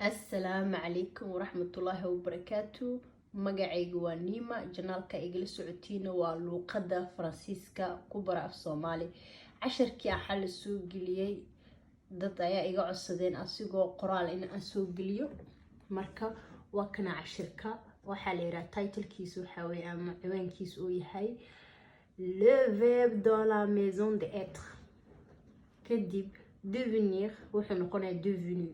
Asalaamu calaykum waraxmatullaahi wabarakaatu. Magacayga waa Niima. Channelka igala socotiina waa Luuqada Faransiiska ku bara af Soomaali. Casharkii axaa la soo geliyey, dad ayaa iga codsadeen asigoo qoraal in aan soo geliyo. Marka waa kana cashirka. Waxaa la yidhaha, titlekiisa waxaa weye ama ciwaankiisa uu yahay "Le verbe dans la maison de être". Kadib devenir wuxuu noqonayaa devenu,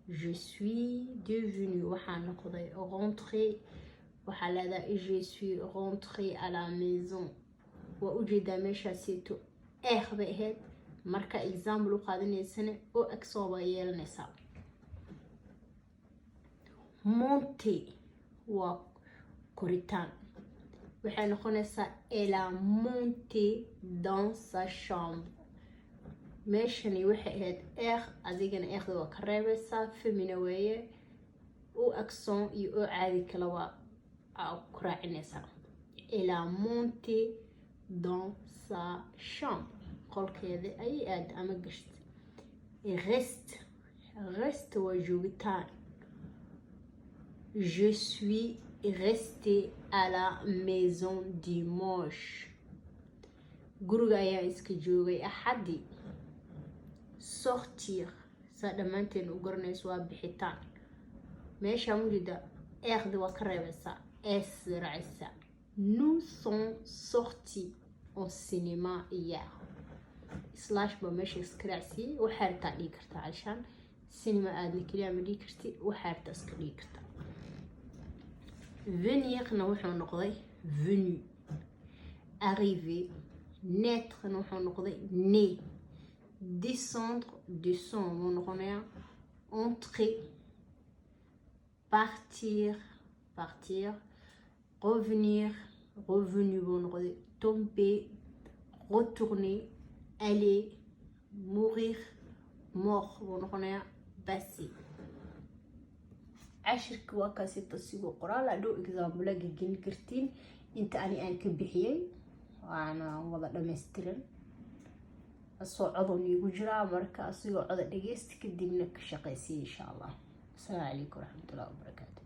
je suis devenu, waxaa noqday. Rentrer waxaa leedahay je suis rentré à la maison. Waa ujeedaa, meeshaasieto r bay ahayd. Marka example u qaadanaysana o accent baa yeelanaysaa. Monter waa koritaan, waxay noqonaysaa elle a monté dans sa chambre. Meeshani waxay ahayd r, adigana r-da waa ka reebeysaa, féminin weeye. O accent iyo o caadi kale waa ku raacinaysaa. Elle a monté dans sa chambre, qolkeeda ayay aad ama gashtay. Rester, rester waa joogitaan. Je suis resté à la maison dimanche, guriga ayaa iska joogay Axaddi. Sortir, saa dhammaanteen u garanayso, waa bixitaan. Meesha mujida r-da waa ka reebeysaa, s raacaysaa. Nous sommes sortis au cinéma hier. Slash baa meesha iska raacsiiyey. Waxaa rabtaa dhigi kartaa calshaan cinema aadna keliya ma dhigi karti, waxaa rabtaa iska dhigi kartaa. Venirna wuxuu noqday venu. Arriver. Naîtrena wuxuu noqday né. Descendre, descend buu noqonayaa. Entrer, partir, partir. Revenir, revenu buu noqday. Tomber, retourner. Aller, mourir, mort buu noqonayaa. Passer. Cashirka waa kaasita sigoo qoraal adhow example gelin kartiin. Inta ani aan ka bixiyey waana wada dhammaystiran, asoo codon iigu jiraa. Marka asigoo coda dhageysta, kadibna ka shaqaysiya, insha Allah. Asalaamu calaykum waraxmatullahi wabarakaatu.